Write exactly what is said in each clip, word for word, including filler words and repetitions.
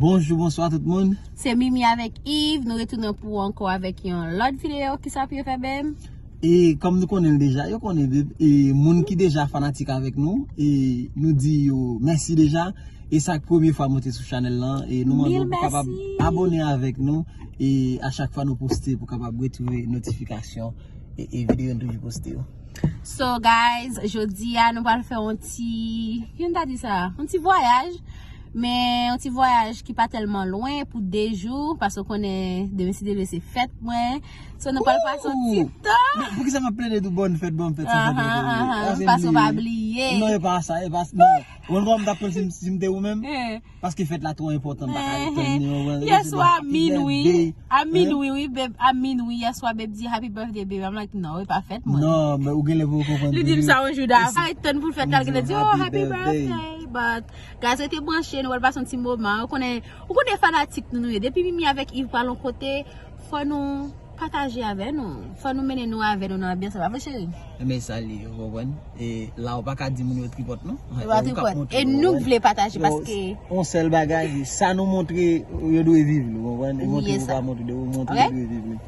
Bonjou, bonswa tout moun. Se Mimi avèk Yves, nou retounen pou ankò avèk yon lòt videyo. Kisa pou yo fè, babe? E kòm nou konnen l deja, yo konnen, babe. E moun ki deja fanatik avèk nou, e nou di yo mèsi deja. E sa k premye fwa monte sou chanèl lan, e nou mande w pou kapab abòne avèk nou. E a chak fwa nou poste, pou kapab retwouve notifikasyon e, e videyo nou toujou poste yo. So guys, jodi a nou pral fè yon ti, kijan ta di sa? Yon ti vwayaj. Men yon ti vwayaj ki pa tèlman lwen pou de jou, paske w konnen demen si Dye vle se fèt mwen. So nou pral pase yon ti tan. Men poukisa m ap plede di w bòn fèt, bòn fèt, sa fè Ahan, ahan, paske w pa bliye. Non, e pa sa, e pa sa. Non. Ou konn kòman m t ap pran si m, si m te ou menm? Eh. Paske fèt la twò enpòtan, m pa ka ret tann li, ou konprann? Yèswa a minwi, a minwi, wi, babe, a minwi, yèswa, babe di, "Happy birthday, babe." I'm like, "No, e pa fèt mwen." Non, men ou genlè pou w konprann. Li di m sa yon jou davan. Arèt tann pou l fèt la, l genlè di, "Oh, happy birthday." But, guys, rete branche, nou pral pase yon ti moman. Ou konnen, ou konnen fanatik nou, nou ye. Depi Mimi avèk Yves pral yon kote, fò nou pataje avè nou. Fò nou mennen nou avè nou nan anbyans la, pa vre, cheri? Ebyen, sa li ye, ou konprann? E la, ou pa ka di moun yo tripòt, non. Ou pa tripòt. E nou k vle pataje, paske yon sèl bagay, sa nou montre, yo dwe viv li, ou konprann? E montre yo pa montre, yo montre yo dwe viv li.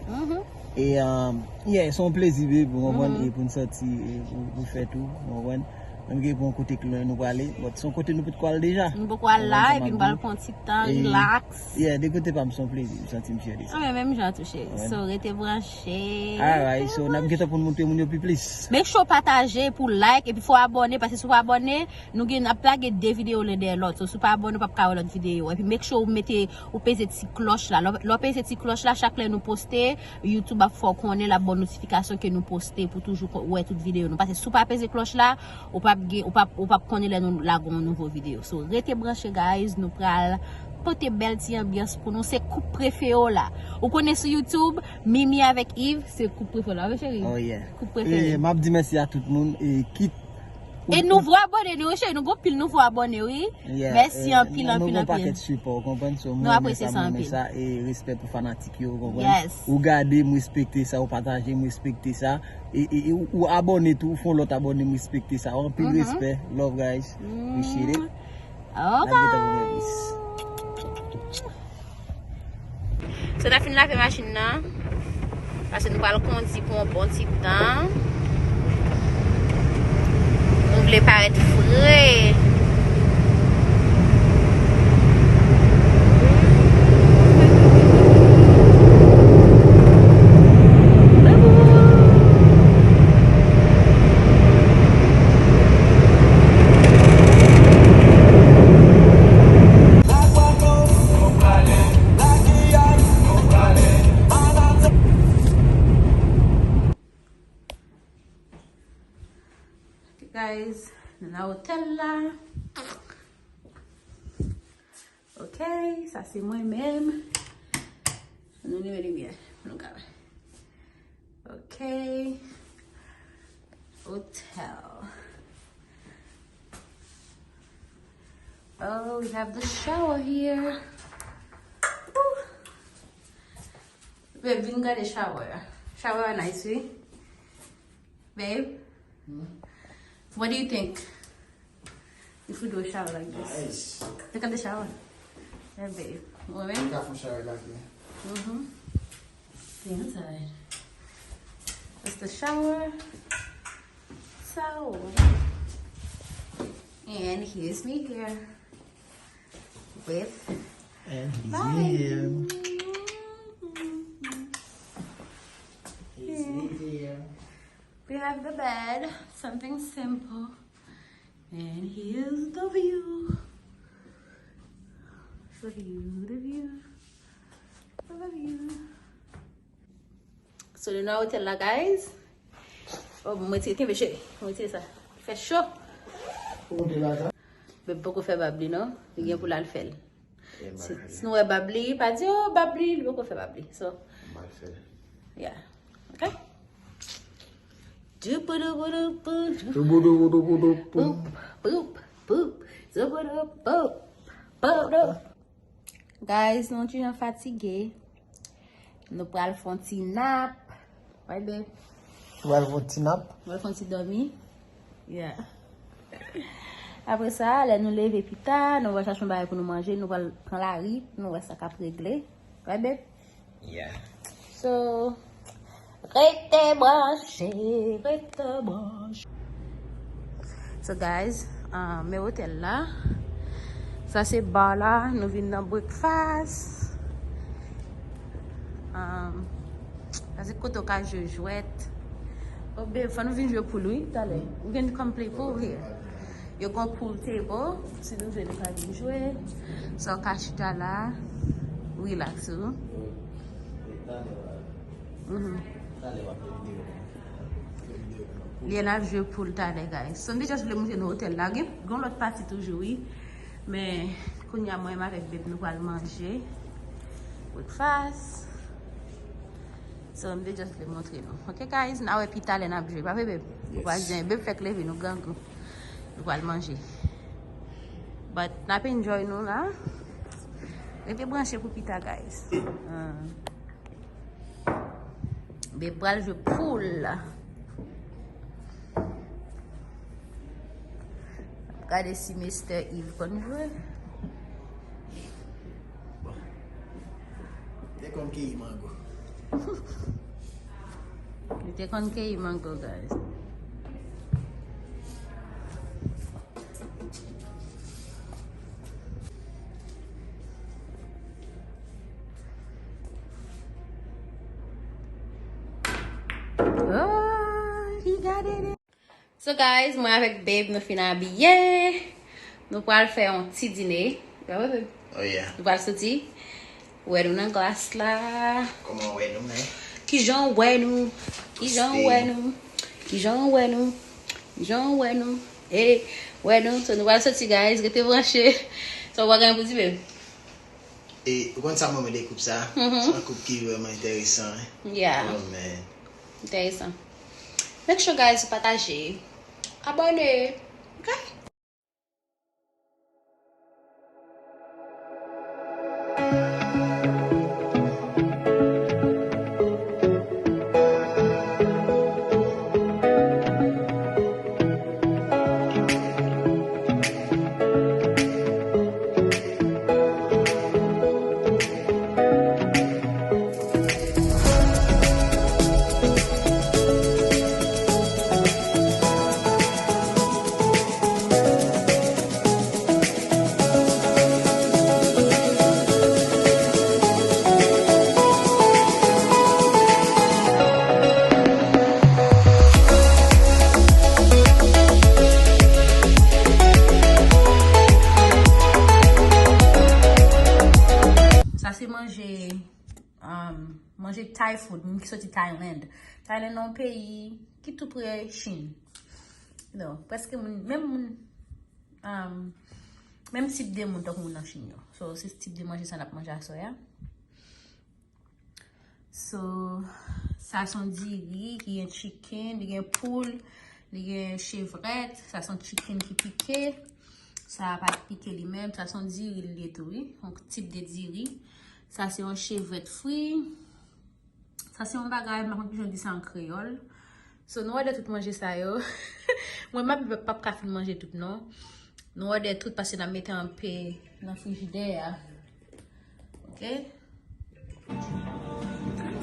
E, um, yeah, se yon plezi, babe, ou konprann? E pou n sòti, e pou, pou fè tou, ou konprann? Menm ke pou yon kote k lwen nou prale, but se yon kote nou potko al deja. Nou poko al la, epi nou pral pran ti tan, relax. Yeah, de kote pa m se yon plezi, m santi m fyè de sa. Ah, men menm jan tou, cheri. So, rete branche. Alright, so, n ap gentan pou n montre moun yo pi plis. Make sure pataje pou like, epi fò abòne, paske si w pa abòne, nou gen, n ap lage de videyo len dèyè lòt. So, si w pa abòne, w p ap ka wè lòt videyo. Epi make sure ou mete, ou peze ti klòch la. Lè w, lè w peze ti klòch la, chak lè nou poste, YouTube ap fè w konnen, l ap ba w notifikasyon ke nou poste pou toujou ko-, wè tout videyo nou. Paske si w pa peze klòch la, ou p ap gen, ou p ap, ou p ap konnen lè nou lage yon nouvo videyo. So, rete branche, guys, nou pral pote bèl ti anbyans pou nou. Se koup prefere w la. Ou konnen sou YouTube, Mimi avèk Yves, se koup prefere w la, wi, cheri? Oh, yeah. Koup prefere. E, m ap di mèsi a tout moun, e kit E nouvo abòne nou, cheri, nou gon pil nouvo abòne, wi. Yeah, mèsi anpil, anpil, anpil. Nou gon pakèt sipò, ou konprann? So, mwen renmen sa, mwen renmen sa, e respè pou fanatik yo, ou konprann? Yes. Ou gade, m respekte sa, ou pataje, m respekte sa. E, e, e ou, ou abòne tou, ou fè yon lòt abòne, m respekte sa. Anpil respè, love, guys. Appreciate it. Ok. N ap gentan pou mwen plis. So, n ap fin lave machin nan. Paske nou pral kondi pou yon bon ti tan. Nou vle parèt fre. Guys, nou nan otèl la. Ok, sa se mwen menm. Nou limen limyè pou nou ka wè. Ok. Hotel. Oh, we have the shower here. Woo. Babe, vin gade shower. Shower nice, wi. Babe, what do you think if we do a shower like this? Nice. Look at the shower. Yeah, babe. Mwen menm? Ka fè shower like that. Mm-hmm. Stay inside. That's the shower. So, and here's me here with And he's my here. Here's me here. We have the bed, something simple. And here's the view. The view, the view, the view. So, nou nan otèl la, guys. Oh, mwen retire, kenbe cheri. Mwen retire sa. Fè cho. Ou konte la, sa? Bèb poko fè bab li, non. Li gen pou l al fè l. Si, si nou wè bab li, pa di, "Oh, bab li, li poko fè bab li." So, yeah. Ok? Poop, poop, poop. Guys, nou ti jan fatige. Nou pral fè yon ti nap. Right, babe? Ou pral fè yon ti nap? Nou pral fè yon ti dòmi. Yeah. Apre sa, lè nou leve pita, nou va chache yon bagay pou nou manje, nou pral pran lari, nou wè sa k ap regle. Right, babe? Yeah. So, rete branche, rete branche. So, guys, um, men otèl la. Sa se bar la, nou vin nan breakfast. Um, sa se kote w ka jwe jwèt. Oh, babe, fò nou vin jwe pool, wi, talè. We can come play pool here. Yo gon pool table, si nou vle nou ka vin jwe. So, w ka chita la, relax ou. Mhm. Li an ap jwe pool talè, guys. So, m te just vle montre nou otèl la. Gen, gen lòt pati toujou, wi. Men, kounye a, mwen menm avèk babe, nou pral manje. Breakfast. So, m te just vle montre nou. Ok, guys, n a wè pi talè n ap jwe. Pa vre, babe? Ou pa zen. Babe fèk leve, nou grangou. Nou pral manje. But, n ap enjoy nou la. Rete branche pou pita, guys. Ah. Babe pral jwe pool. Gade si Mister Yves konn jwe. Te konn keyi mango. Li te konn keyi mango, guys. Oh, he got it. So, guys, mwen avèk babe, nou fin abiye. Nou pral fè yon ti dine. Ba wè, babe? Oh, yeah. Nou pral soti. Wè nou nan glas la. Kòman w wè nou, men? Kijan w wè nou? Kijan w wè nou? Kijan w wè nou? Kijan w wè nou? Hey, wè nou. So, nou pral soti, guys. Rete branche. So, w pa gen pou di, babe? E, ou konn sa mwen mande koup sa? Mhm. Se yon koup ki vrèman enteresan, hein? Yeah. Oh, man. Enteresan. Make sure, guys, ou pataje. Abòne. Ok? Sa se manje, um, manje Thai food, moun ki soti Thailand. Thailand nan yon peyi ki tou pre Chin. You know, prèske moun, menm moun, um, menm tip de moun tankou moun nan Chin yo. So, se tip de manje sa n ap manje aswè a. So, sa se yon diri ki gen chicken, li gen poul, li gen chevrèt, sa se yon chicken ki pike. Sa a pa t pike li menm, sa se yon diri li ye tou, wi. Yon tip de diri. Sa se yon chevrèt fri. Sa se yon bagay, m pa konn kijan di sa an kreyòl. So, nou òdè tout manje sa yo. Mwen, m ap, p ap ka fin manje tout, non. Nou òdè tout paske n ap mete anpe nan frijidè a. Ok?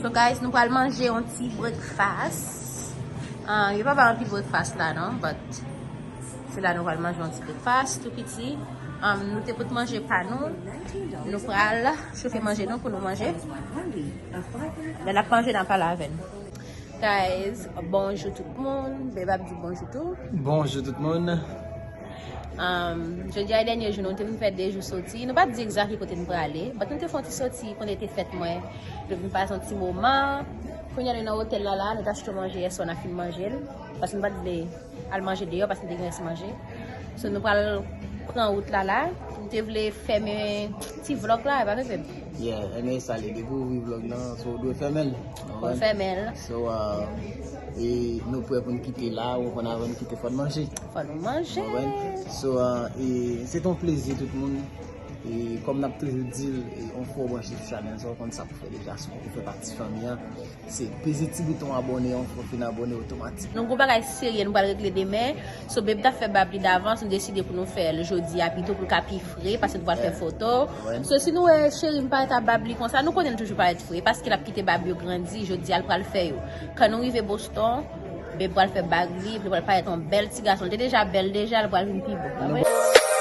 So, guys, nou pral manje yon ti breakfast. Ah, yo pa bay anpil breakfast la, non, but se la nou pral manje yon ti breakfast, tou piti. Um, nou te pot manje pa nou. Nou pral chofe manje nou pou nou manje. Lè n ap manje, n ap pale avè n. Guys, bonjou tout moun. Babe ap di bonjou tou. Bonjou tout moun. Um, jodi a e dènye jou nou, nou te vin fè de jou soti. Nou pa t di egzakte kote n prale, but nou te fè yon ti soti kote te fèt mwen. Nou vin pase yon ti moman. Kounye a nou nan otèl la la, nou t achte manje yèswa, n ap fin manje l. Paske nou pa t vle al manje deyò, paske nou te gen rès manje. So, nou pral pran wout la la. Nou te vle fèmen ti vlòg la, e pa vre, babe? Yeah, ebyen, sa li depi ou ouvri vlòg nan, so ou dwe fèmen l. Ou konprann? Fèmen l. So, uh, e nou prè pou n kite la, ou konprann, avan n kite, fò n manje. Fò nou manje. Ou konprann? So, uh, e se t yon plezi, tout moun. E kòm n ap toujou di l, e, yon fwa w branche sou chanèl sa, w konn sa pou fè deja, si w poko fè pati fanmi an, se peze ti bouton abòne an, yon fwa w fin abòne otomatik. Nou gon bagay serye nou pral regle demen. So, Babe t ap fè bab li davans, nou deside pou nou fè l jodi a pito pou l ka pi fre, paske nou pral fè foto. So, si nou wè cheri m parèt ap bab li konsa, nou konnen l toujou parèt fre, paske l ap kite bab yo grandi, jodi a l pral fè yo. Kan nou rive Boston, Babe pral fè bab li, epi l pral parèt yon bèl ti gason. L te deja bèl deja, l pral vin pi bèl.